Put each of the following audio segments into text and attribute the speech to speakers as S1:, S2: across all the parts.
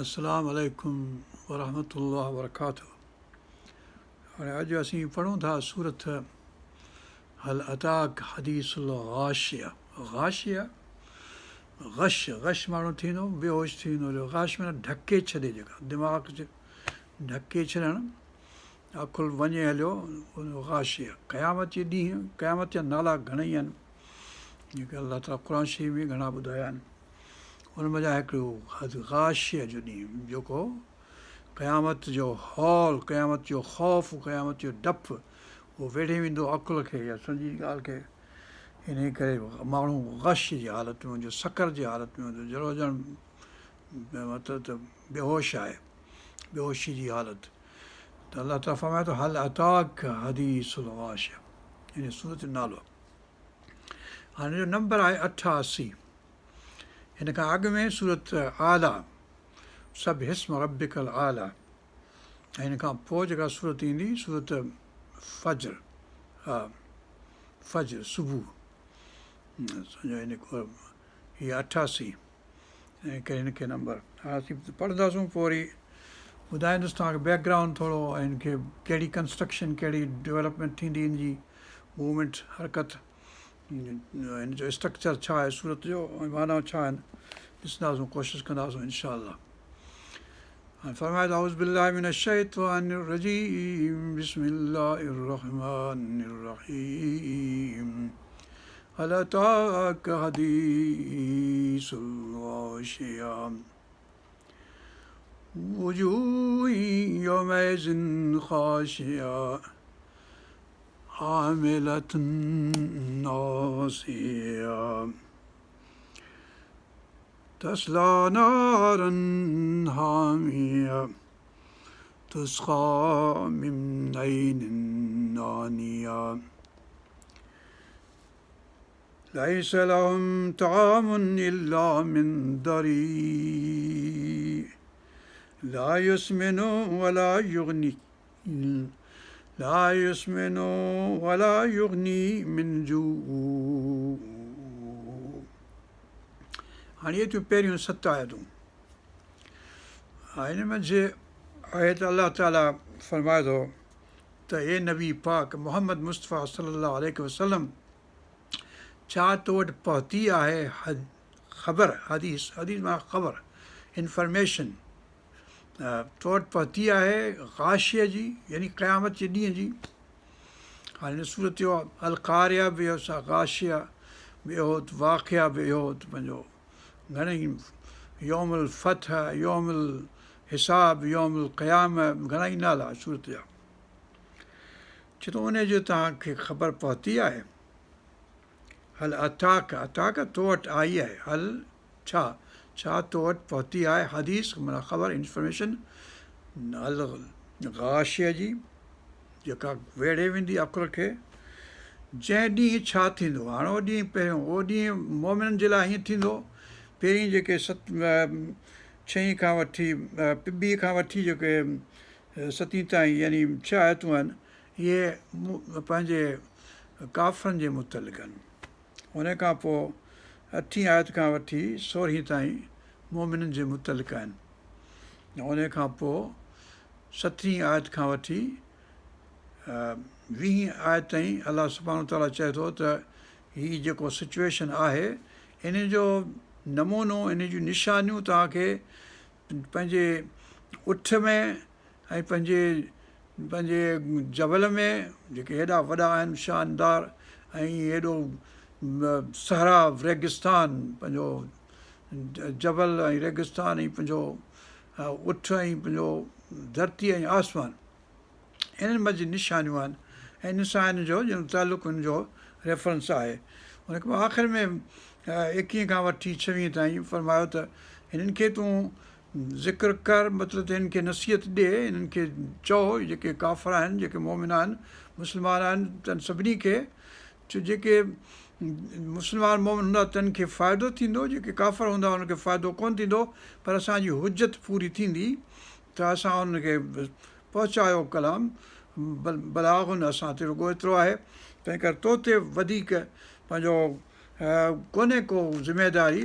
S1: السلام عليڪم ورحمة الله وبرڪاته هاڻي اڄ اسين پڙهون ٿا سورت هل اتاڪ حديث الغاشيه غاشيه غش غش ماڻهو ٿيندو بيهوش ٿي ويندو غاش معنيٰ ڍڪي ڇڏي جيڪا دماغ ڍڪي ڇڏڻ عقل وڃي هليو غاشيه قيامت جي ڏينهن قيامت جا نالا گهڻئي آهن جيڪي الله تعاليٰ قرآن شريف ۾ گهڻا ٻڌايا آهن ان منجهان هڪڙو غاشيه جو ڏينهن جيڪو قيامت جو هول، قيامت جو خوف، قيامت جو ڊپ اهو ويڙهي ويندو عقل کي يا سمجهي ڳالهه کي انهي ڪري ماڻهو غش جي حالت ۾ هوندو سڪر جي حالت ۾ هوندو جهڙو ڄڻ مطلب ته بيهوش آهي بيهوشي جي حالت ته الله تعاليٰ فرمائي ٿو هل اتاڪ حديث الغاشيه ان سورت جو نالو هاڻي جو نمبر آهي 88. هن کان اڳ ۾ سورت اعليٰ، سبح اسم ربک الاعليٰ ۽ هن کان پوء جيڪا سورت ايندي سورت فجر ها فجر صبح سمجهو هن هي 88 ۽ ڪري هن کي نمبر هاڻي اسين پڙهنداسون پوء وري ٻڌائيندس توهان کي بيڪ گرائونڊ ٿورو ۽ هن کي ڪهڙي ڪنسٽرڪشن ڪهڙي ڊولپمينٽ ٿيندي هن جي موومينٽ حرڪت هن جو اسٽرڪچر ڇا آهي سورت جو ۽ معنيٰ ڇا آهن ڏسنداسون ڪوشش ڪنداسون انشاء الله هاڻي فرمائي ٿو اعوذ بالله من الشيطان الرجيم بسم الله الرحمن الرحيم هل اتاك حديث الغاشية وجوه يومئذ خاشعة عاملة ناصية تصلى نارا حامية تسقى من عين آنية ليس لهم طعام إلا من ضريع لا يسمن ولا يغني لا يسمن ولا يغني من جوع هاڻي اهي ٿيون پهريون ست آيتون هن منجهه آهي ته الله تعاليٰ فرمائي ٿو ته اي نبي پاڪ محمد مصطفيٰ صلّي اللّٰه عليه وسلّم! ڇا تو وٽ پهتي آهي خبر، حديث، حديث معنيٰ خبر، Information، تو وٽ پهتي آهي غاشيه جي يعني قيامت جي ڏينهن جي؟ هاڻي هن سورت جو القارعه به اهو غاشيه به اهو واقعه به اهو پنهنجو گهڻئي يوم الفتح، يوم الحساب، يوم القيامه گهڻائي نالا سورت جا. چي ٿو انهي جو توهان کي خبر پهتي آهي؟ هل اتاڪ، اتاڪ تو وٽ آئي آهي، هل ڇا، ڇا تو وٽ پهتي آهي حديث معنيٰ خبر Information الغاشيه جي جيڪا ويڙهي ويندي عقل کي جنهن ڏينهن ڇا ٿيندو هاڻ اهو ڏينهن پهريون اهو ڏينهن مؤمنن جي لاء هيئن ٿيندو پهرين جيڪي ست ڇهين کان وٺي ٻي کان وٺي جيڪي ستين تائين يعني ڇهه آيتون آهن اهي پنهنجي ڪافرن جي متعلق آهن ان کان پوء اٺين آيت کان وٺي سورهين تائين مؤمنن جي متعلق آهن ان کان پوء سترهين آيت کان وٺي ويهين آيت تائين الله سبحانه وتعاليٰ چئي ٿو ته هي جيڪو سچويشن آهي ان جو نمونو ان جون نشانيون توهان کي پنهنجي اٺ ۾ ۽ پنهنجي پنهنجي جبل ۾ جيڪي هيڏا وڏا آهن شاندار ۽ هيڏو صحرا ريگستان پنهنجو جبل ۽ ريگستان ۽ پنهنجو اٺ ۽ پنهنجو ڌرتي ۽ آسمان انهن منجهه نشانيون آهن ۽ ان سان ان جو ڄڻ تعلق ان جو ريفرنس آهي. ان کان پوء آخر ۾ ايڪيهين کان وٺي ڇويهين تائين فرمايو ته هنن کي تون ذڪر ڪر مطلب ته هنن کي نصيحت ڏي هنن کي چئو جيڪي ڪافر آهن جيڪي مؤمن آهن مسلمان آهن تن سڀني کي ڇو جيڪي مسلمان مؤمن هوندا تن کي فائدو ٿيندو جيڪي ڪافر هوندا انهن کي فائدو ڪونه ٿيندو پر اسان جي حجت پوري ٿيندي ته اسان انهن کي پهچايو ڪلام بلاغ اسان تي رڳو ايترو آهي تنهن ڪري تو تي وڌيڪ پنهنجو ڪونهي ڪو ذميداري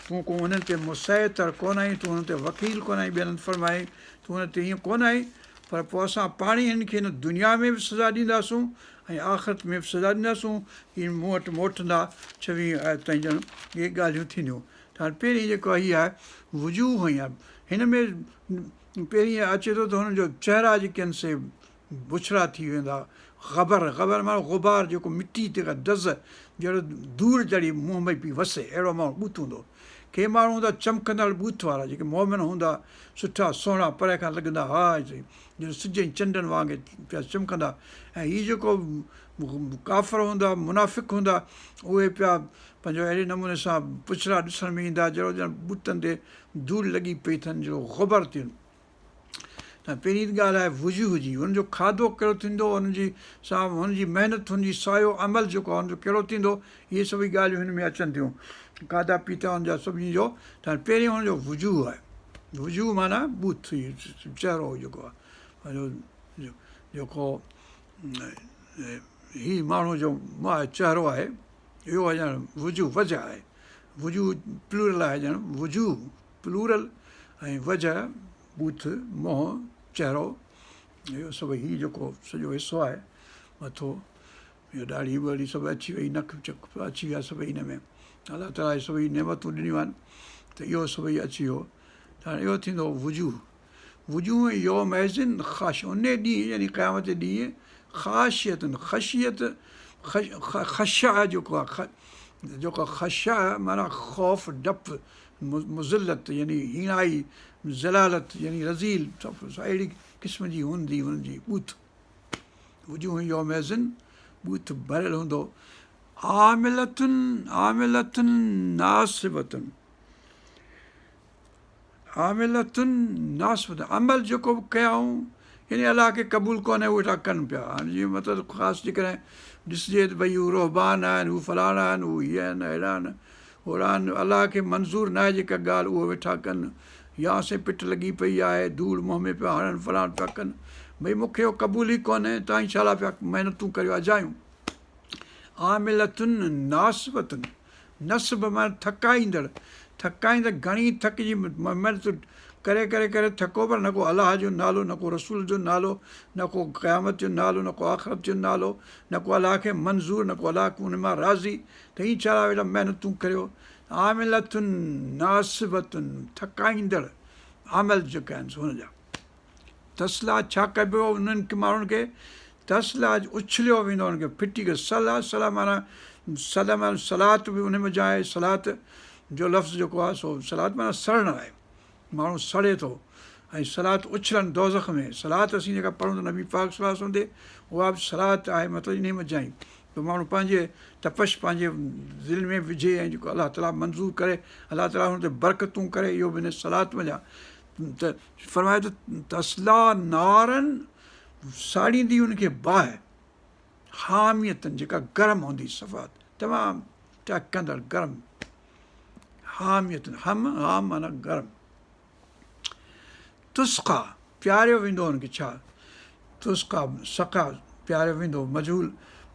S1: تون ڪو انهن تي مسيطر ڪونه آهين، تون انهن تي وڪيل ڪونه آهين، ٻين هنڌ فرمايائين، تون انهن تي ائين ڪونه آهين، پر پوء اسان پاڻ ئي هنن کي هن دنيا ۾ به سزا ڏينداسون ۽ آخرت ۾ به سزا ڏينداسون، هي مون وٽ موٽندا، ڇويهين آيت تائين ڄڻ اهي ڳالهيون ٿينديون. ته هاڻي پهرين جيڪو هي آهي وجوه ۽ هن ۾ پهرين اچي ٿو ته هنن جو چهرا جيڪي آهن سي بڇڙا ٿي ويندا. غبر، غبر معنيٰ غبار جيڪو مٽي تي ڪا دز جهڙو ڌوڙ چڙهي منهن ۾ پئي وسي اهڙو ماڻهو ٻوٿ هوندو. ڪي ماڻهو هوندا چمڪندڙ ٻوٿ وارا جيڪي مؤمن هوندا سٺا سهڻا پري کان لڳندا ها ڄڻ سج ۽ چنڊن وانگي پيا چمڪندا ۽ هي جيڪو ڪافر هوندا منافق هوندا اهي پيا پنهنجو اهڙي نموني سان بڇڙا ڏسڻ ۾ ايندا جهڙو ڄڻ ٻوٿن تي ڌوڙ لڳي پئي اٿن جهڙو غبر ٿين. ته پهرين ڳالهه آهي وجوه جي، هن جو کاڌو ڪهڙو ٿيندو، هن جي سان هن جي محنت، هن جي سعيو عمل جيڪو آهي هن جو ڪهڙو ٿيندو، اهي سڀئي ڳالهيون هن ۾ اچن ٿيون. کاڌا پيتا هن جا سڀني جو ته هاڻي پهرين هن جو وجوه آهي. وجوه معنيٰ ٻوٿ، چهرو جيڪو آهي پنهنجو جيڪو هي ماڻهوء جو چهرو آهي اهو آهي ڄڻ وجوه وجه آهي. وجوه پلورل آهي ڄڻ وجوه. پلورل، ۽ وجه، ٻوٿ، منهن، چهرو، اهو سڀ هي جيڪو سڄو حصو آهي مٿو، اهو ڏاڙهي ٻاڙهي سڀ اچي وئي، نڪ چڪ اچي ويا سڀئي هن ۾، الله تعاليٰ اهي سڀئي نعمتون ڏنيون آهن ته اهو سڀئي اچي ويو ته هاڻي اهو ٿيندو وجوه، وجوه يومئذ خاشعة انهي ڏينهن يعني قيامت جي ڏينهن خاشعة خشيت خشع جيڪو آهي جيڪو خشع معنيٰ خوف ڊپ مذلت يعني هيڻائي، ذلالت يعني رذيل اهڙي قسم جي هوندي هن جي ٻوٿ. وجوه يومئذ ٻوٿ ڀريل هوندو. عاملة عاملة ناصبة عاملة ناصبة عمل جيڪو به ڪيائون يعني الله کي قبول ڪونهي اهي ويٺا ڪن پيا هاڻي جيئن مطلب خاص جيڪڏهن ڏسجي ته ڀئي هو رهبان آهن هو فلاڻا آهن هو هي آهن اهڙا آهن اوڙا آهن الله کي منظور ناهي جيڪا ڳالهه اهو ويٺا ڪن يا سي پٽ لڳي پئي آهي ڌوڙ منهن ۾ پيا هڻن فلاڻ پيا ڪن ڀئي مون کي اهو قبول ئي ڪونهي توهان ڇا لاء پيا محنتون ڪريو اجايون عاملة ناصبة نصب معنيٰ ٿڪائيندڙ، ٿڪائيندڙ گهڻي ٿڪجي محنت ڪري ڪري ڪري ٿڪو پر نه ڪو الله جو نالو نه ڪو رسول جو نالو نه ڪو قيامت جو نالو نه ڪو آخرت جو نالو نه ڪو الله کي منظور نه ڪو الله ان مان راضي ته ائين ڇا لاء ويٺا محنتون ڪريو عاملة ناصبة ٿڪائيندڙ عمل جيڪا آهن هن جا تصليٰ ڇا ڪبو انهن ماڻهن کي تصليٰ اڇليو ويندو انهن کي ڦٽي ڪري صليٰ صليٰ معنيٰ صليٰ معنيٰ صلات به ان منجهان آهي صلات جو لفظ جيڪو آهي سو صلات معنيٰ سڙڻ آهي ماڻهو سڙي ٿو ۽ صلات اڇلن دوزخ ۾ صلات اسين جيڪا پڙهون ٿا نبي پاڪ صلي الله عليه وسلم تي اها به صلات آهي مطلب انهي منجهان ئي ته ماڻهو پنهنجي تپش پنهنجي دل ۾ وجهي ۽ جيڪو الله تعاليٰ منظور ڪري الله تعاليٰ هن تي برڪتون ڪري اهو به ان صلات منجهان ته فرمايو ته تصليٰ نارا ساڙيندي ان کي باهه حامية جيڪا گرم هوندي صفا تمام ٽهڪندڙ گرم حامية حم حام معنيٰ گرم تسقيٰ پياريو ويندو ان کي ڇا تسقيٰ سقا پياريو ويندو مجهول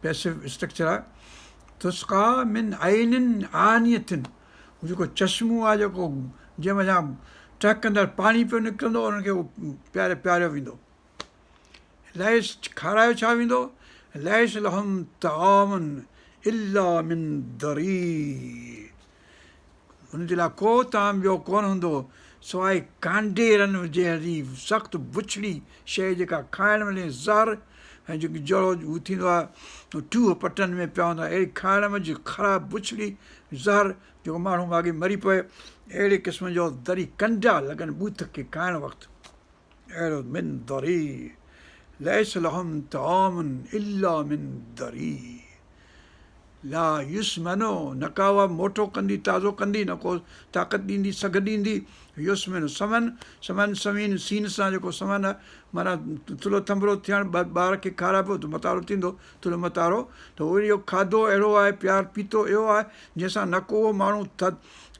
S1: پيسو اسٽرڪچر آهي تسقيٰ من عين آنية هو جيڪو چشمو آهي جيڪو جنهن منجهان ٽهڪندڙ پاڻي پيو نڪرندو انهن کي اهو پياري پياريو ويندو. ليس کارايو ڇا ويندو؟ ليس لهم طعام الا من ضريع هن جي لاء ڪو طعام ٻيو ڪونه هوندو سواء ڪانڊيرن جهڙي سخت بڇڙي شيء جيڪا کائڻ ۾ زهر ۽ جيڪي جهڙو هو ٿيندو آهي ٽوهه پٽن ۾ پيا هوندا اهڙي کائڻ منجهه خراب بڇڙي زهر جيڪو ماڻهو ماڳهين مري پوي اهڙي قسم جو ضريع ڪنڊا لڳن ٻوٿ کي کائڻ وقت اهڙو من ضريع ليس لهم طعام الا من ضريع لا يسمن نه ڪا اها موٽو ڪندي تازو ڪندي نه ڪو طاقت ڏيندي سگهه ڏيندي يسمن سمن سمن سمين سين سان جيڪو سمن آهي معنيٰ ٿلهو ٿنڀرو ٿيڻ ٻار کي کارائبو ته متارو ٿيندو ٿلهو متارو ته وري اهو کاڌو اهڙو آهي پيار پيتو اهو آهي جنهن سان نه ڪو اهو ماڻهو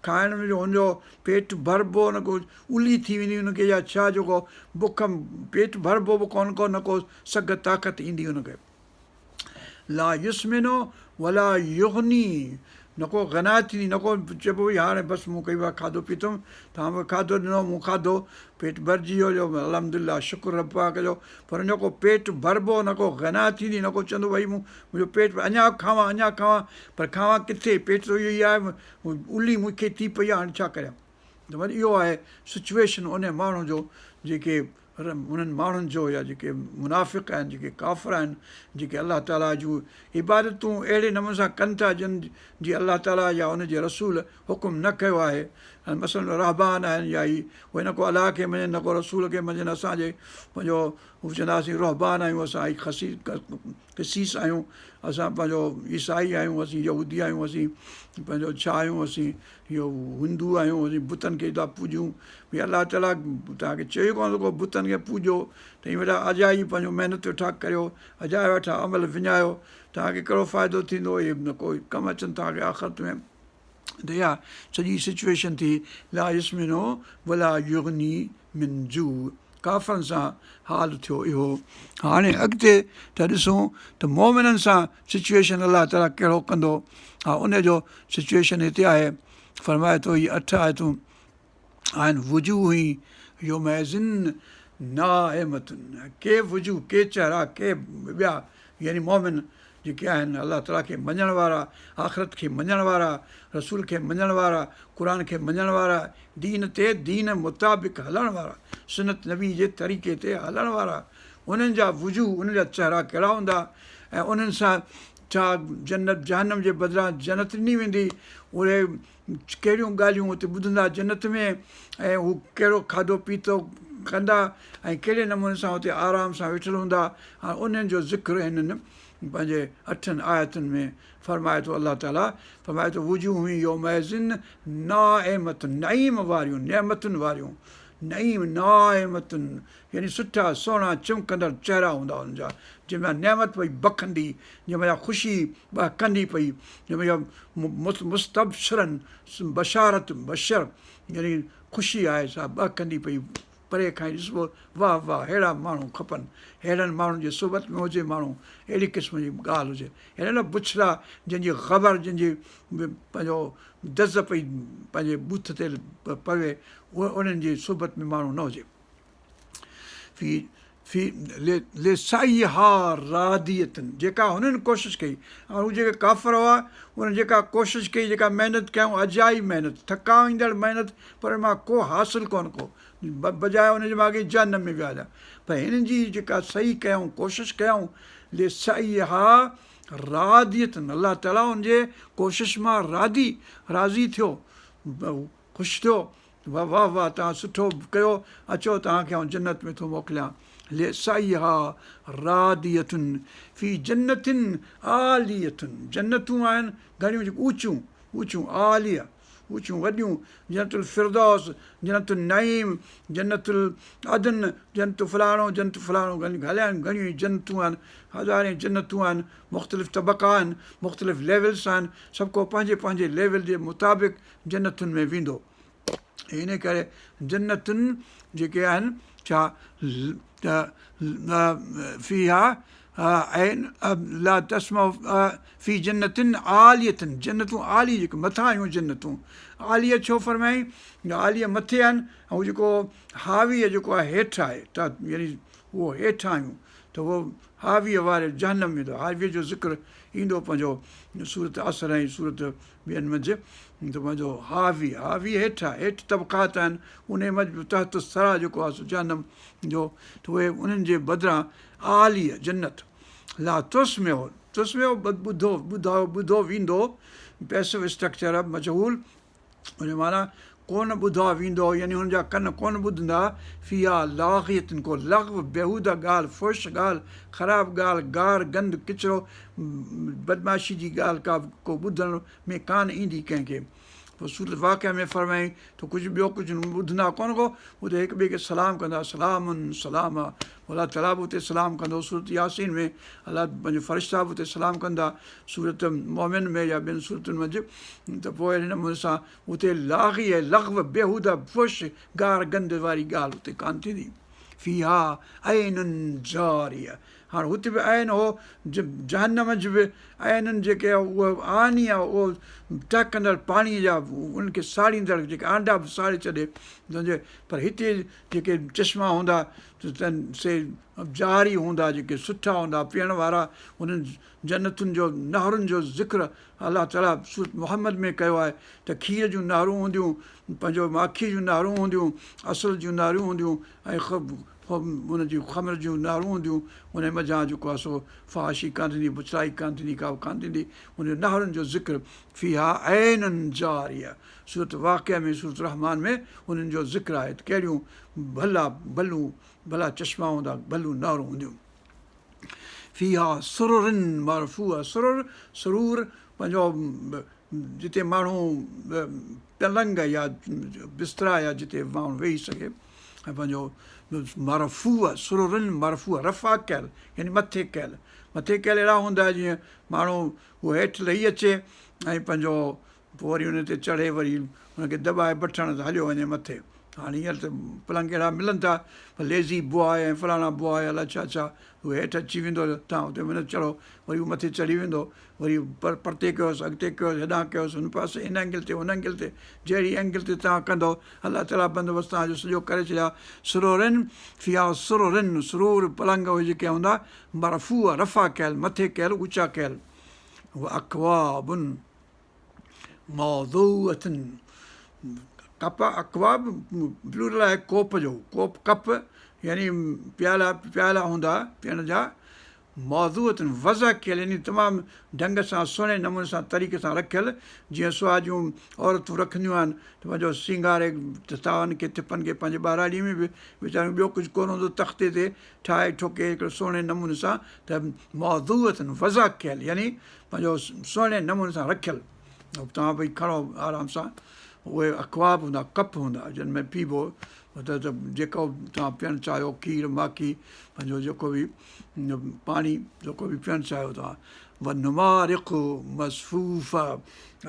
S1: کائڻ جو هن جو پيٽ ڀربو نه ڪو الي ٿي ويندي هن کي يا ڇا جيڪو بک پيٽ ڀربو به ڪونه ڪو نه ڪو سگهه طاقت ايندي هن کي لا يسمن ولا يغني نه ڪو غنا ٿيندي، نه ڪو چئبو ڀئي هاڻي بس مون ڪئي بار کاڌو پيتم، توهان مون کي کاڌو ڏنو مون کاڌو، پيٽ ڀرجي ويو جو الحمدلله شڪر رب پاڪ جو، پر نه ڪو پيٽ ڀربو، نه ڪو غنا ٿيندي، نه ڪو چوندو ڀئي مون منهنجو پيٽ اڃا کاوان اڃا کاوان، پر کاوان ڪٿي، پيٽ ته اهو ئي آهي، الي مون کي ٿي پئي آهي هاڻي ڇا ڪريان. ته وري اهو آهي سچوئيشن انهي ماڻهو جو جيڪي انهن ماڻهن جو يا جيڪي منافق آهن جيڪي ڪافر آهن جيڪي الله تعاليٰ جون عبادتون اهڙي نموني سان ڪن ٿا جن جي الله تعاليٰ يا ان جي رسول حڪم نه ڪيو آهي ۽ مثلاً رهبان آهن يا هي اهي نه ڪو الله کي مڃن نه ڪو رسول کي مڃن اسان جي پنهنجو هو چوندا اسين رهبان آهيون اسان هي خسي قسيس آهيون اسان پنهنجو عيسائي آهيون اسين يهودي آهيون اسين پنهنجو ڇا آهيون اسين اهو هندو آهيون اسين بتن کي ٿا پوڄون ڀئي الله تعاليٰ توهان کي چيو ڪونه ٿو ڪو بتن کي پوڄو ته ائين ويٺا اجائي پنهنجو محنت ويٺا ڪريو اجايا ويٺا عمل وڃايو توهان کي ڪهڙو فائدو ٿيندو اهي نه ڪو ڪم اچن توهان کي آخرت ۾ ته اها سڄي سچويشن ٿي لا يسمن ولا يغني من جوع ڪافرن سان حال ٿيو اهو هاڻي اڳتي ته ڏسون ته مومنن سان سچويشن الله تعاليٰ ڪهڙو ڪندو ها ان جو سچويشن هتي آهي فرمائي ٿو هي اٺ آيتون آهن وجوه يومئذ ناعمة ڪي وجوه ڪي چهرا ڪي ٻيا يعني مومن جيڪي آهن الله تعاليٰ کي مڃڻ وارا آخرت کي مڃڻ وارا رسول کي مڃڻ وارا قرآن کي مڃڻ وارا دين تي دين مطابق هلڻ وارا سنت نبي جي طريقي تي هلڻ وارا انهن جا وجوه انهن جا چهرا ڪهڙا هوندا ۽ انهن سان ڇا جنت جهنم جي بدران جنت ڏني ويندي اهي ڪهڙيون ڳالهيون اتي ٻڌندا جنت ۾ ۽ هو ڪهڙو کاڌو پيتو ڪندا ۽ ڪهڙي نموني سان اتي آرام سان ويٺل هوندا هاڻي انهن جو ذڪر هنن پنهنجي اٺن آيتن ۾ فرمائي ٿو الله تعالي فرمائي ٿو وجوه يومئذ ناعمة نعيم واريون نعمتن واريون نعيم ناعمة يعني سٺا سهڻا چمڪندڙ چهرا هوندا انهن جا جنهن مان نعمت پئي بکندي جنهن مان خوشي ٻهڪندي پئي جنهن مان مستبشرا بشارت بشر يعني خوشي آهي سا ٻهڪندي پئي پري کان ئي ڏسبو واهه واهه ههڙا ماڻهو کپن ههڙن ماڻهن جي صحبت ۾ هجي ماڻهو اهڙي قسم جي ڳالهه هجي اهڙا نه بڇڙا جن جي غبر جن جي پنهنجو دز پئي پنهنجي ٻوٿ تي پوي انهن جي صحبت ۾ ماڻهو نه هجي. في في لسعيها راضية جيڪا هنن ڪوشش ڪئي ۽ هو جيڪي ڪافر هئا انهن جيڪا ڪوشش ڪئي جيڪا محنت ڪيائون اجائي محنت ٿڪائيندڙ محنت پر ان مان ڪو حاصل ڪونه ڪو بجاء ان جي ماڳهين جهنم ۾ ويا هليا پر هنن جي جيڪا صحيح ڪيائون ڪوشش ڪيائون لسعيها راضية الله تعالي ان جي ڪوشش مان راضي راضي ٿيو خوش ٿيو واه واه واه توهان سٺو ڪيو اچو توهان کي آئون جنت ۾ ٿو موڪليان لسعيها راضية في جنة عالية جنتون آهن گهڻيون جيڪي اوچيون اوچيون عاليه اوچيون وڏيون جنت الفردوس جنت النعيم جنت العدن جنت فلاڻو جنت فلاڻو گهڻيون ئي جنتون آهن هزارين جنتون آهن مختلف طبقا آهن مختلف ليولس آهن سڀ ڪو پنهنجي پنهنجي ليول جي مطابق جنتن ۾ ويندو. ان ڪري جنتن جيڪي آهن ڇا ته فيها عين لا تسمع في جنت عالية جنتون عالي جيڪي مٿاهيون جنتون عاليه ڇو فرمائي جو عاليه مٿي آهن ۽ جيڪو هاويه جيڪو آهي هيٺ آهي ته يعني اهو هيٺ آهيون ته اهو هاويه واري جهنم ويندو هاويه جو ذڪر ايندو پنهنجو سورت عصر ۽ سورت ٻين منجهه ته پنهنجو هاويه، هاويه هيٺ آهي، هيٺ طبقات آهن، انهي منجهه به تحت الثريٰ جيڪو آهي سو جهنم جو ته اهي انهن جي بدران عاليه جنت لا تسمع تسمع ٻڌو ٻڌايو ٻڌو ويندو پيسو اسٽرڪچر مجهول ان جي معنيٰ ڪونه ٻڌا ويندو يعني هن جا ڪن ڪونه ٻڌندا فيها لاغية ڪو لغو بيهوده ڳالهه فحش ڳالهه خراب ڳالهه گار گند ڪچرو بدمعاشي جي ڳالهه ڪا ڪو ٻڌڻ ۾ ڪانه ايندي ڪنهن کي. پوء سورت واقعه ۾ فرمايائين ته ڪجهه ٻيو ڪجهه ٻڌندا ڪونه ڪو اتي هڪ ٻئي کي سلام ڪندا سلام سلاما الله تعاليٰ به اتي سلام ڪندو سورت ياسين ۾ الله پنهنجو فرشتا به اتي سلام ڪندا سورت مومن ۾ يا ٻين سورتن منجهه ته پوء اهڙي نموني سان اتي لاغي ۽ لغو بيهوده فحش گار گند واري ڳالهه اتي ڪانه ٿيندي فيها عين جاريه. هاڻ هتي به عين هو جهنم منجه به عينن جيڪي اهي آني آهي اهو ٽهڪندڙ پاڻي جا انهن کي ساڙيندڙ جيڪي آنڊا به ساڙي ڇڏي سمجهي پر هتي جيڪي چشما هوندا سي جاري هوندا جيڪي سٺا هوندا پيئڻ وارا انهن جنتن جو نهرن جو ذڪر الله تعالي سورت محمد ۾ ڪيو آهي ته کير جون نهرون هونديون پنهنجو ماکي جون نهرون هونديون عسل جون نهرون هونديون ۽ ان جون خمر جون نهرون هونديون انهي منجهان جيڪو آهي سو فحاشي ڪانه ٿيندي بڇڙائي ڪانه ٿيندي ڪا به ڪانه ٿيندي انهن نهرن جو ذڪر فيها عين جاريه سورت واقعه ۾ سورت رحمان ۾ انهن جو ذڪر آهي ته ڪهڙيون ڀلا ڀلون ڀلا چشما هوندا ڀلون نهرون هونديون فيها سرر مرفوعه سرر سرور پنهنجو جتي ماڻهو پلنگ يا بسترا يا جتي ماڻهو ويهي سگهي ۽ پنهنجو مرفوعه سرر مرفوعه رفع ڪيل يعني مٿي ڪيل مٿي ڪيل اهڙا هوندا جيئن ماڻهو هو هيٺ لهي اچي ۽ پنهنجو پوء وري ان تي چڙهي وري ان کي دٻائي بٽڻ ته هليو وڃي مٿي. هاڻي هينئر ته پلنگ اهڙا ملن ٿا پر ليزي بواء ۽ فلاڻا بواء الائي ڇا ڇا هو هيٺ اچي ويندو ته توهان اتي نه چڙهو وري هو مٿي چڙهي ويندو وري پر پرتي ڪيوس اڳتي ڪيوس هيڏانهن ڪيوس هن پاسي هن اينگل تي هن اينگل تي جهڙي اينگل تي توهان ڪندؤ الله تعاليٰ بندوبست توهان جو سڄو ڪري ڇڏيا سرورن فيها سررن سرور پلنگ اهي جيڪي هوندا مرفوع رفع ڪيل مٿي ڪيل اوچا ڪيل واڪواب موضوعة ڪپ اڪواب پلورل آهي ڪوپ جو ڪوپ ڪپ يعني پيالا پيالا هوندا پيئڻ جا موضوعة وضع ڪيل يعني تمام ڍنگ سان سهڻي نموني سان طريقي سان رکيل جيئن سهاجون عورتون رکنديون آهن ته پنهنجو سينگاري ٿانون کي ٿپن کي پنهنجي ٻهراڙي ۾ به ويچاريون ٻيو ڪجهه ڪونه هوندو تختي تي ٺاهي ٺوڪي هڪڙو سهڻي نموني سان ته موضوعة وضع ڪيل يعني پنهنجو سهڻي نموني سان رکيل توهان ڀئي کڻو آرام سان اهي اڪواب هوندا ڪپ هوندا جن ۾ پيبو مطلب ته جيڪو توهان پيئڻ چاهيو کير ماکي پنهنجو جيڪو به پاڻي جيڪو به پيئڻ چاهيو توهان ونمارق مصفوفه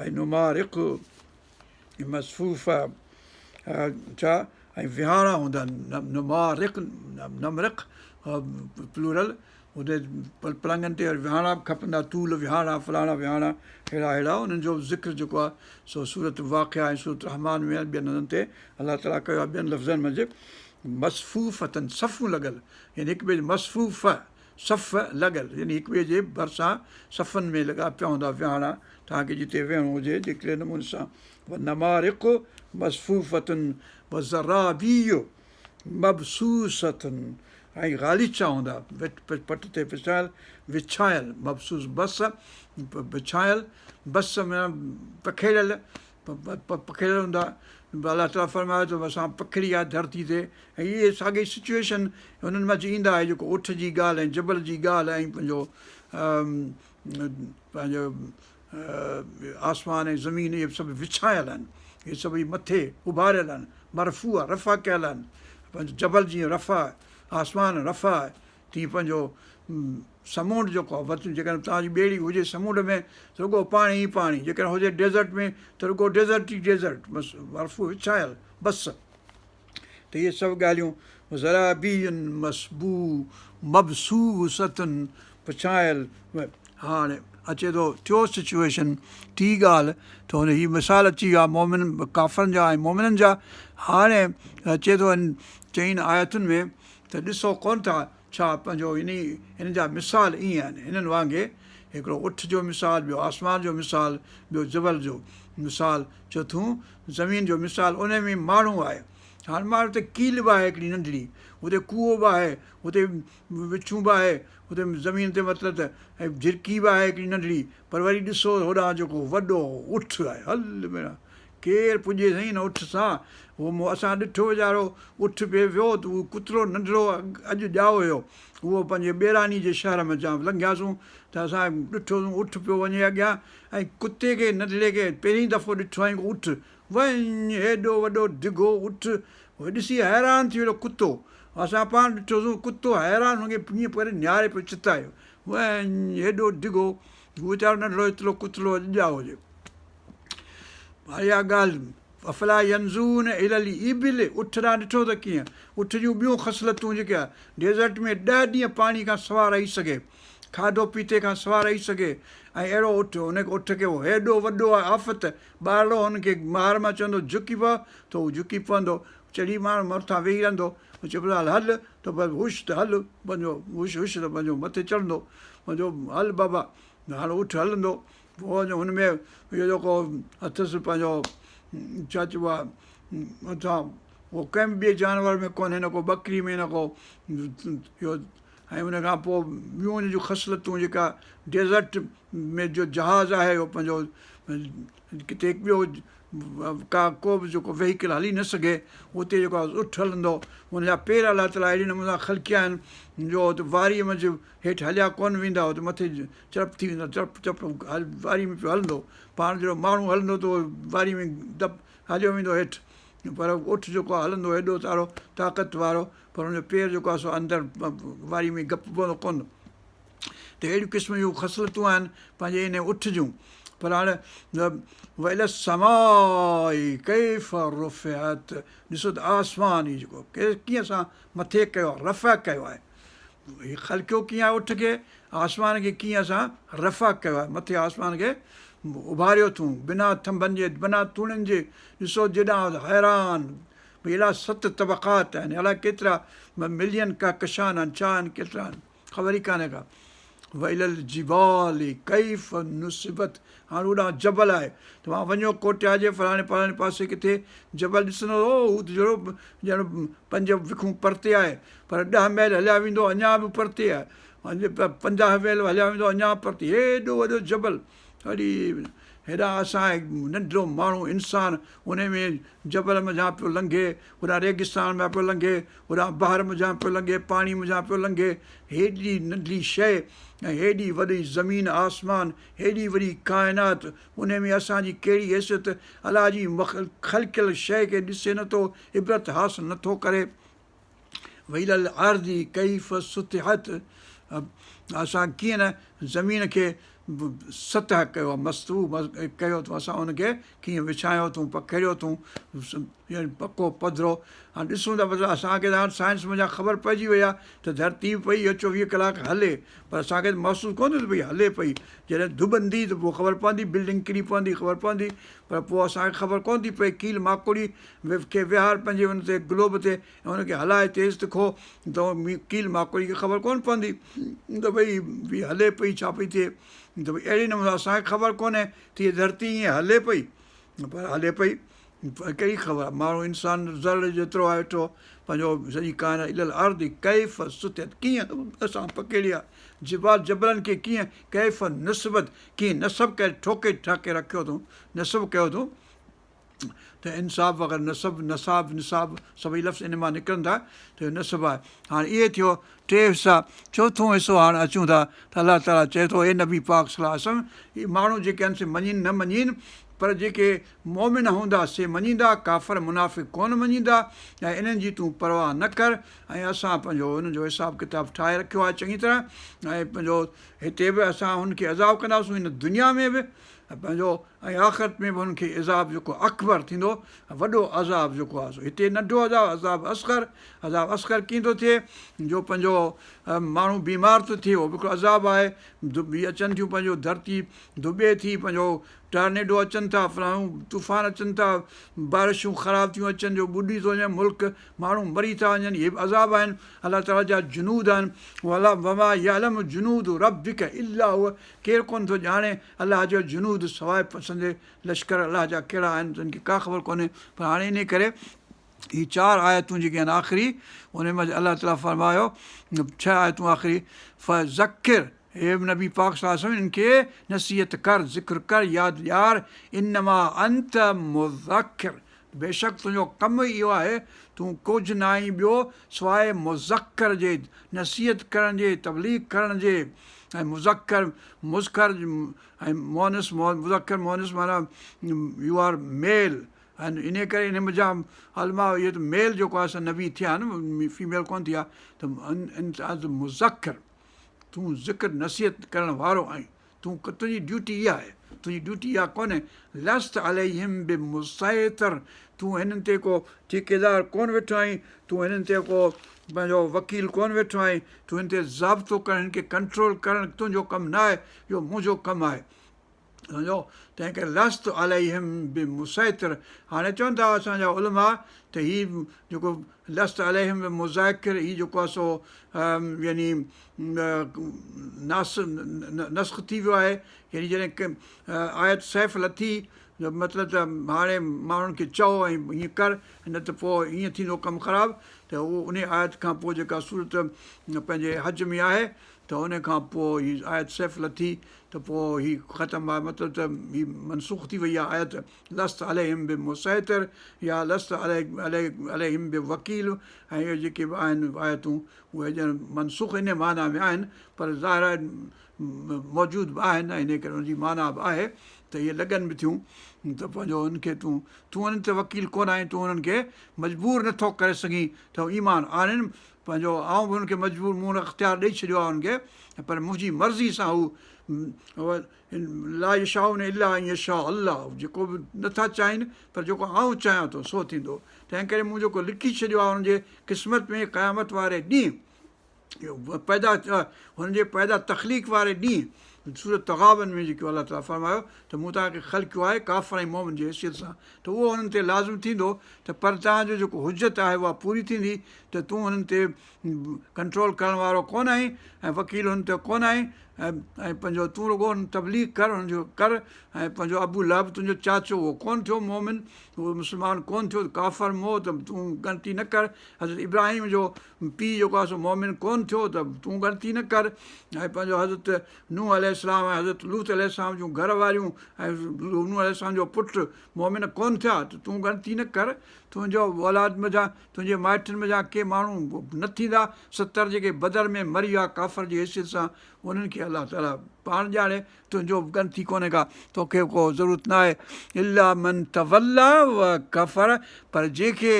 S1: ۽ نمارق مصفوفه ڇا ۽ وهاڻا هوندا آهن نمارق نمرق پلورل اتي پلنگن تي وهاڻا به کپندا، طول وهاڻا، فلاڻا وهاڻا، ههڙا ههڙا، انهن جو به ذڪر جيڪو آهي سو سورة واقعه ۽ سورة رحمان ۾ ٻين هنڌن تي الله تعاليٰ ڪيو آهي ٻين لفظن منجهه مصفوفة صفون لڳل يعني هڪ ٻئي جي مصفوفه صف لڳل يعني هڪ ٻئي جي ڀرسان صفن ۾ لڳا پيا هوندا وهاڻا توهان کي جتي ويهڻو هجي جيڪڙي نموني سان ونمارق مصفوفة وزرابي مبثوثة ۽ غاليچا هوندا، پٽ تي پڇايل، وڇايل، مبثوث بث، وڇايل، بث معنيٰ پکيڙيل، پکيڙيل هوندا. الله تعاليٰ فرمايو ته اسان پکيڙي آهي ڌرتي تي ۽ اهي ساڳي سچوئيشن هنن منجهه ايندا آهي جيڪو اٺ جي ڳالهه ۽ جبل جي ڳالهه ۽ پنهنجو پنهنجو آسمان ۽ زمين اهي سڀ وڇايل آهن اهي سڀئي مٿي اڀاريل آهن مرفوع رفع ڪيل آهن پنهنجو جبل جيئن رفع آسمان رفع تيئن پنهنجو سمونڊ جيڪو آهي وت جيڪڏهن توهان جي ٻيڙي هجي سمونڊ ۾ ته رڳو پاڻي ئي پاڻي جيڪڏهن هجي ڊيزرٽ ۾ ته رڳو ڊيزرٽ ئي ڊيزرٽ بس مرفوع وڇايل بس ته اهي سڀ ڳالهيون زرابي مصبو مبثوثة پڇايل هاڻي اچي ٿو ٽيو سچوئيشن ٽي ڳالهه ته هن هي مثال اچي ويا مومن ڪافرن جا ۽ مومنن جا هاڻي اچي ٿو هن چئن آيتن ۾ ته ڏسو ڪونه ٿا ڇا پنهنجو انهي هن جا مثال ائين آهن هنن وانگي هڪڙو اٺ جو مثال ٻيو آسمان جو مثال ٻيو جبل جو مثال چوٿون زمين جو مثال انهي ۾ ماڻهو آهي هاڻي ماڻهو اتي ڪيل به آهي هڪڙي ننڍڙي اتي کوهه به آهي اتي وڇون به آهي اتي زمين تي مطلب ته ۽ جهرڪي به آهي هڪڙي ننڍڙي پر وري ڏسو هوڏانهن جيڪو وڏو اٺ آهي هل ميڙا ڪير پڄي سائين ان اٺ سان هو مون اسان ڏٺو ويچارو اٺ پئي ويو ته اهو ڪترو ننڍڙو اڄ ڄائو هيو اهو پنهنجي ٻيراني جي شهر منجهان لنگهياسون ته اسان ڏٺوسون اٺ پيو وڃي اڳيان ۽ ڪتي کي ننڍڙي کي پهرين دفعو ڏٺو هئائين اٺ وڃ هيڏو وڏو ڊگهو اٺ ڏسي حيران ٿي ويو ڪتو اسان پاڻ ڏٺوسون ڪتو حيران هن کي ائين پري نهاري پيو چتايو وڃ هيڏو ڊگهو هو ويچارو ننڍڙو ايترو ڪتڙو اڄ ڄائو هجي. اها ڳالهه افلا ينظرون الي الابل اٺ ڏانهن ڏٺو ته ڪيئن اٺ جون ٻيون خصلتون جيڪي آهي ڊيزرٽ ۾ ڏهه ڏينهن پاڻي کان سوا رهي سگهي کاڌو پيتي کان سوا رهي سگهي ۽ اهڙو اٺ ان اٺ کي هيڏو وڏو آهي آفت ٻارڙو هن کي مهار مان چوندو جهڪي پؤ ته هو جهڪي پوندو چڙهي ماڻهو مٿان ويهي رهندو چئبو هل هل ته بس هش ته هل پنهنجو هش هش ته پنهنجو مٿي چڙهندو پنهنجو هل بابا هاڻي اٺ هلندو پوء وڃي هن ۾ اهو جيڪو اٿس پنهنجو ڇا چئبو آهي مٿان اهو ڪنهن به ٻئي جانور ۾ ڪونهي نه ڪو ٻڪري ۾ نه ڪو اهو ۽ ان کان پوء ٻيون ان جون خصلتون جيڪا ڊيزرٽ ۾ جو جهاز آهي اهو پنهنجو ڪٿي ٻيو ڪا ڪو به جيڪو وهيڪل هلي نه سگهي اتي جيڪو آهي اٺ هلندو ان جا پير الله تعاليٰ اهڙي نموني سان خلقيا آهن جو واريء منجهه هيٺ هليا ڪونه ويندا اتي مٿي چرپ ٿي ويندا چرپ چرپ واري ۾ پيو هلندو پاڻ جهڙو ماڻهو هلندو ته اهو واري ۾ دپ هليو ويندو هيٺ پر اٺ جيڪو آهي هلندو ايڏو سارو طاقت وارو پر ان جو پير جيڪو آهي سو اندر واري ۾ گپ پوندو ڪونه ته اهڙيون قسم جون خصلتون آهن پنهنجي ان اٺ جون پر هاڻي والي السماء ڪيف رفعت ڏسو ته آسمان هي جيڪو ڪيئن اسان مٿي ڪيو آهي رفع ڪيو آهي هي خلقيو ڪيئن آهي اٺ کي، آسمان کي ڪيئن اسان رفع ڪيو آهي، مٿي آسمان کي اڀاريو اٿون، بنا ٿنڀن جي، بنا توڻين جي، ڏسو جيڏانهن حيران، ڀئي اهڙا ست طبقات آهن، الائي ڪيترا ملين ڪهڪشان آهن، ڇا آهن ڪيترا آهن، خبر ئي ڪانهي ڪا. والي الجبال ڪيف نصبت هاڻ هوڏانهن جبل آهي توهان وڃو ڪوٽيا جي فلاڻي فلاڻي پاسي ڪٿي جبل ڏسندو او هو ته جهڙو ڄڻ پنج وکون پرتي آهي پر ڏهه ميل هليا ويندو اڃا به پرتي آهي 50 ميل هليا ويندو اڃا پرتي هيڏو وڏو جبل اڙي هيڏانهن اسان ننڍڙو ماڻهو انسان ان ۾ جبل منجهان پيو لنگهي هوڏانهن ريگستان مان پيو لنگهي هوڏانهن بحر منجهان پيو لنگهي پاڻي منجهان پيو لنگهي هيڏي ننڍڙي شيء ۽ هيڏي وڏي زمين آسمان هيڏي وڏي ڪائنات ان ۾ اسان جي ڪهڙي حيثيت الله جي خلقيل شيء کي ڏسي نٿو عبرت حاصل نٿو ڪري والي الارض ڪيف سطحت اسان ڪيئن نه زمين کي سطح ڪيو آهي مسطوح ڪيو اٿئون اسان ان کي ڪيئن وڇايو اٿئون پکيڙيو اٿئون يعني پڪو پڌرو هاڻي ڏسون ٿا مطلب اسان کي ته هاڻي سائنس منجهان خبر پئجي وئي آهي ته ڌرتي به پئي 24 ڪلاڪ هلي پر اسان کي محسوس ڪونه ٿيو ته پئي هلي پئي جڏهن ڌٻندي ته پوء خبر پوندي بلڊنگ ڪري پوندي خبر پوندي پر پوء اسان کي خبر ڪونه ٿي پئي ڪيل ماڪوڙي کي ويهار پنهنجي ان تي گلوب تي ۽ ان کي هلائي تيز تکو ته ڪيل ماڪوڙي کي خبر ڪونه پوندي ته ڀئي هي هلي پئي ڇا پئي ٿئي ته ڀئي اهڙي نموني اسان کي خبر ڪونهي ته هيء ڌرتي ائين هلي پئي پر هلي پئي پر ڪهڙي خبر آهي ماڻهو انسان ذرڙي جيترو آهي ويٺو پنهنجو سڄي ڪائنات الي الارض ڪيف سطحت ڪيئن اسان پکيڙي آهي جبال جبلن کي ڪيئن ڪيف نصبت ڪيئن نصب ڪري ٺوڪي ٺاڪي رکيو اٿئون نصب ڪيو اٿئون ته انصاف وغيره نسب، نصاب، نصاب سڀئي لفظ ان مان نڪرن ٿا ته اهو نسب آهي. هاڻي اهي ٿيو ٽي حصا، چوٿون حصو هاڻ اچون ٿا ته الله تعاليٰ چئي ٿو اي نبي پاڪ صلي الله عليه وسلم هي ماڻهو جيڪي آهن سي مڃين نه مڃين پر جيڪي مؤمن هوندا سي مڃيندا ڪافر منافق ڪونه مڃيندا ۽ انهن جي تون پرواهه نه ڪر ۽ اسان پنهنجو انهن جو حساب ڪتاب ٺاهي رکيو آهي چڱي طرح ۽ پنهنجو هتي به اسان هن کي عذاب ڪنداسون هن دنيا ۾ به ۽ پنهنجو ۽ آخرت ۾ به هنن کي عذاب جيڪو اڪبر ٿيندو ۽ وڏو عذاب جيڪو آهي سو هتي ننڍو عذاب عذاب اصغر عذاب اصغر ڪيئن ٿو ٿئي جو پنهنجو ماڻهو بيمار ٿو ٿئي اهو به هڪڙو عذاب آهي ڌٻي اچن ٿيون پنهنجو ڌرتي ڌٻي ٿي پنهنجو ٽارنيڊو اچن ٿا فلاڻو طوفان اچن ٿا بارشون خراب ٿيون اچن جو ٻڏي ٿو وڃي ملڪ ماڻهو مري ٿا وڃن اهي به عذاب آهن الله تعاليٰ جا جنود آهن وما يعلم جنود ربڪ الا هو ڪير ڪونه ٿو ڄاڻي الله جو جنود سواء سندي لشڪر الله جا ڪهڙا آهن تن کي ڪا خبر ڪونهي پر هاڻي انهي ڪري هي چار آيتون جيڪي آهن آخري انهي منجه الله تعالي فرمايو ڇهه آيتون آخري فذڪر اي نبي پاڪ صلي الله عليه وسلم انهن کي نصيحت ڪر ذڪر ڪر ياد ڏيار انما انت مذڪر بيشڪ تنهنجو ڪم ئي اهو آهي، تون ڪجهه نه آهين ٻيو سواء مذڪر جي، نصيحت ڪرڻ جي، تبليغ ڪرڻ جي، ۽ مذڪر، مذڪر ۽ مؤنث، مذڪر مؤنث معنيٰ يو آر ميل ۽ انهيء ڪري انهيء منجهان علماء اهو ته ميل جيڪو آهي سو نبي ٿيا آهن، فيميل ڪونه ٿي آهي ته انت مذڪر تون ذڪر نصيحت ڪرڻ وارو آهين، تون تنهنجي ڊيوٽي اها آهي. تنهنجي ڊيوٽي اها ڪونهي. لست عليهم بمصيطر تون هنن تي ڪو ٺيڪيدار ڪونه ويٺو آهين، تون هنن تي ڪو پنهنجو وڪيل ڪونه ويٺو آهين، تون هن تي ضابطو ڪرڻ، هن کي ڪنٽرول ڪرڻ تنهنجو ڪم نه آهي، اهو منهنجو ڪم آهي. سمجهو؟ تنهن ڪري لست عليهم بمصيطر هاڻي چون ٿا اسان جا علماء ته هي جيڪو لست عليهم بمذاڪر هي جيڪو آهي سو يعني ناس نسخ ٿي ويو آهي يعني جڏهن آيت سيف لٿي جو مطلب ته هاڻي ماڻهن کي چئو ۽ هيئن ڪر نه ته پوء هيئن ٿيندو ڪم خراب ته اهو ان آيت کان پوء جيڪا سورت پنهنجي حج ۾ آهي ته ان کان پوء هي آيت سيف لٿي ته پوء هي ختم آهي مطلب ته هي منسوخ ٿي وئي آهي آيت لست عليهم بمصيطر يا لست عليهم بوڪيل ۽ اهي جيڪي به آهن آيتون اهي ڄڻ منسوخ ان معنيٰ ۾ آهن پر ظاهر آهي موجود به آهن ۽ انهيء ڪري ان جي معنيٰ به آهي ته اهي لڳن به ٿيون ته پنهنجو انهن کي تون تون انهن تي وڪيل ڪونه آهين تون انهن کي مجبور نٿو ڪري سگهين ته هو ايمان آڻين پنهنجو آئون به انهن کي مجبور مون اختيار ڏئي ڇڏيو آهي انهن کي پر منهنجي مرضي سان هو لا يشاؤن الا ان يشاء الله جيڪو به نٿا چاهين پر جيڪو آئون چاهيان ٿو سو ٿيندو تنهن ڪري مون جيڪو لکي ڇڏيو آهي انهن جي قسمت ۾ قيامت واري ڏينهن پيدا هن جي پيدا تخليق واري ڏينهن سورة تغابن ۾ جيڪو الله تعاليٰ فرمايو ته مون توهان کي خلقيو آهي ڪافر ۽ مومن جي حيثيت سان ته اهو هنن تي لازم ٿيندو ته پر توهان جو جيڪو حجت آهي اها پوري ٿيندي ته تون هنن تي ڪنٽرول ڪرڻ وارو ڪونه آهين ۽ وڪيل هن تي ڪونه آهين ۽ پنهنجو تون رڳو هن تبليغ ڪر هن جو ڪر ۽ پنهنجو ابو لهب تنهنجو چاچو اهو ڪونه ٿيو مومن اهو مسلمان ڪونه ٿيو ڪافر مئو ته تون ڳڻتي نه ڪر حضرت ابراهيم جو پيء جيڪو آهي سو مؤمن ڪونه ٿيو ته تون ڳڻتي نه ڪر ۽ پنهنجو حضرت نوح عليه السلام ۽ حضرت لوط عليه السلام جون گهر واريون ۽ نوح عليه السلام جو پٽ مؤمن ڪونه ٿيا ته تون ڳڻتي نه ڪر تنهنجو اولاد منجهان تنهنجي مائٽن منجهان ڪي ماڻهو نه ٿيندا 70 جيڪي بدر ۾ مري ويا ڪافر جي حيثيت سان انهن کي الله تعاليٰ پاڻ ڄاڻي تنهنجو به ڳڻتي ڪونهي ڪا توکي ڪو ضرورت نه آهي الا من تولي وڪفر پر جيڪي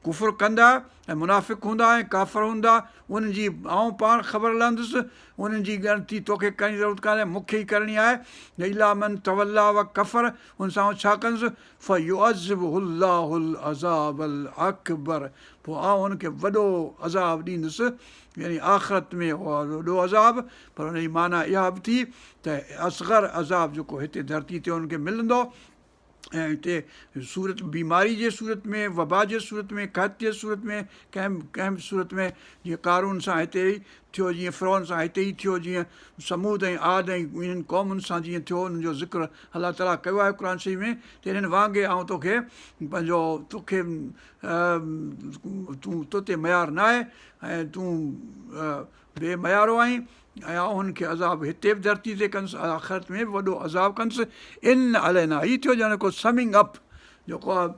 S1: ڪفر ڪندا ۽ منافق هوندا ۽ ڪافر هوندا انهن جي آئون پاڻ خبر لهندس انهن جي ڳڻتي توکي ڪرڻ جي ضرورت ڪانهي مون کي ئي ڪرڻي آهي الا من تولي وڪفر ان سان آئون ڇا ڪندس فيعذبه الله العذاب الاڪبر پوء آئون ان کي وڏو عذاب ڏيندس يعني آخرت ۾ وڏو عذاب پر ان جي معنيٰ اها به ٿي ته اصغر عذاب جيڪو هتي ڌرتي تي ان کي ملندو ۽ هتي صورت بيماري جي صورت ۾ وبا جي صورت ۾ قحط جي صورت ۾ ڪنهن ڪنهن به صورت ۾ جيئن قارون سان هتي ئي ٿيو جيئن فرعون سان هتي ئي ٿيو جيئن ثمود ۽ عاد ۽ انهن قومن سان جيئن ٿيو انهن جو ذڪر الله تعاليٰ ڪيو آهي قرآن شريف ۾ ته انهن وانگي آئون توکي پنهنجو توکي تون تو تي ميار نه آهي ۽ تون بي ميارو آهين ۽ آئون هن کي عذاب هتي به ڌرتي تي ڪندس آخرت ۾ به وڏو عذاب ڪندس ان علينا هي ٿيو ڄڻ ڪو سمنگ اپ جيڪو آهي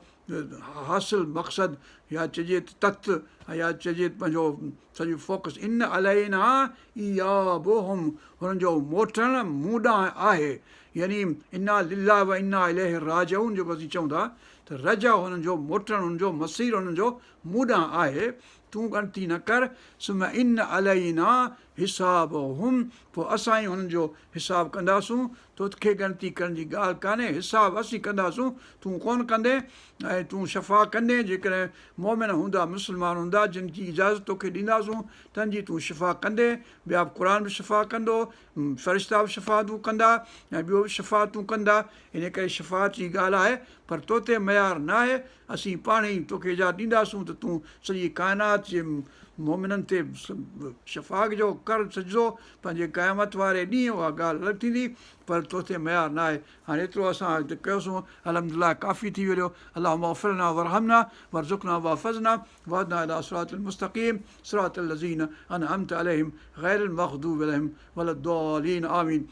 S1: حاصل مقصد يا چئجي ته تت يا چئجي ته پنهنجو سڄو فوڪس ان علينا ايابهم هنن جو موٽڻ مون ڏانهن آهي يعني انا لله و انا اليه راجعون جيڪو اسين چئون ٿا ته رجع هنن جو موٽڻ هنن جو مصير هنن جو مون ڏانهن آهي تون ڳڻتي نه ڪر، ثم ان علينا حسابهم پوء اسان ئي هنن جو حساب ڪنداسون، توکي ڳڻتي ڪرڻ جي ڳالهه ڪانهي، حساب اسين ڪنداسون، تون ڪونه ڪندين ۽ تون شفاعت ڪندين، جيڪڏهن مؤمن هوندا، مسلمان هوندا، جن جي اجازت توکي ڏينداسون، تن جي تون شفاعت ڪندين، ٻيا به قرآن به شفاعت ڪندو، فرشتا به شفاعتون ڪندا ۽ ٻيو به شفاعتون ڪندا، انهيء ڪري شفاعت جي ڳالهه آهي، پر توتي ميار ناهي، اسين پاڻ ئي توکي اجازت ڏينداسون ته تون سڄي ڪائنات جي مؤمنن تي شفاعت جو ڪر سجدو پنهنجي قيامت واري ڏينهن اها ڳالهه الڳ ٿيندي پر توتي ميار ناهي هاڻي ايترو اسان هتي ڪيوسون الحمدلله ڪافي ٿي ويو اللهم اغفر لنا وارحمنا وارزقنا واحفظنا واهدنا الي صراط المستقيم صراط الذين انعمت عليهم غير المغضوب عليهم ولا الضالين آمين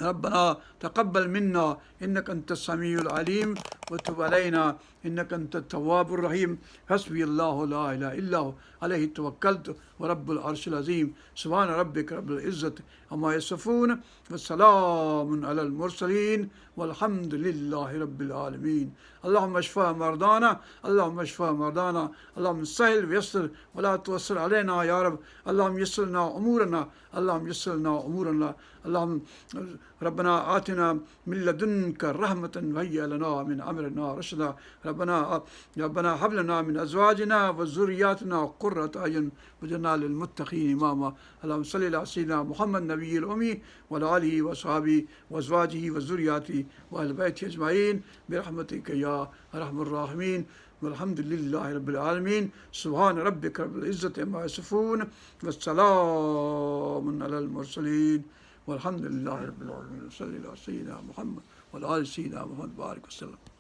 S1: ربنا تقبل منا انك انت السميع العليم وتب علينا انك انت التواب الرحيم حسبي الله لا اله الا هو عليه توكلت ورب العرش العظيم سبحان ربك رب العزه عما يصفون وسلام على المرسلين والحمد لله رب العالمين. اللهم اشف مرضانا، اللهم اشف مرضانا، اللهم سهل ويسر ولا تعسر علينا يا رب. اللهم يسر لنا امورنا، اللهم يسر لنا امورنا. اللهم ربنا آتنا من لدنك رحمة وهيئ لنا من امرنا رشدا. ربنا ربنا هب لنا من ازواجنا وذرياتنا قرة اعين واجعلنا للمتقين اماما. اللهم صل على سيدنا محمد نبي الامي وعلى آله وصحبه وازواجه وذرياته واهل بيته اجمعين برحمتك يا ارحم الراحمين. والحمد لله رب العالمين. سبحان ربك رب العزة عما يصفون والسلام على المرسلين والحمد لله رب العالمين. صلي على سيدنا محمد وعلى آل سيدنا محمد بارك وسلم.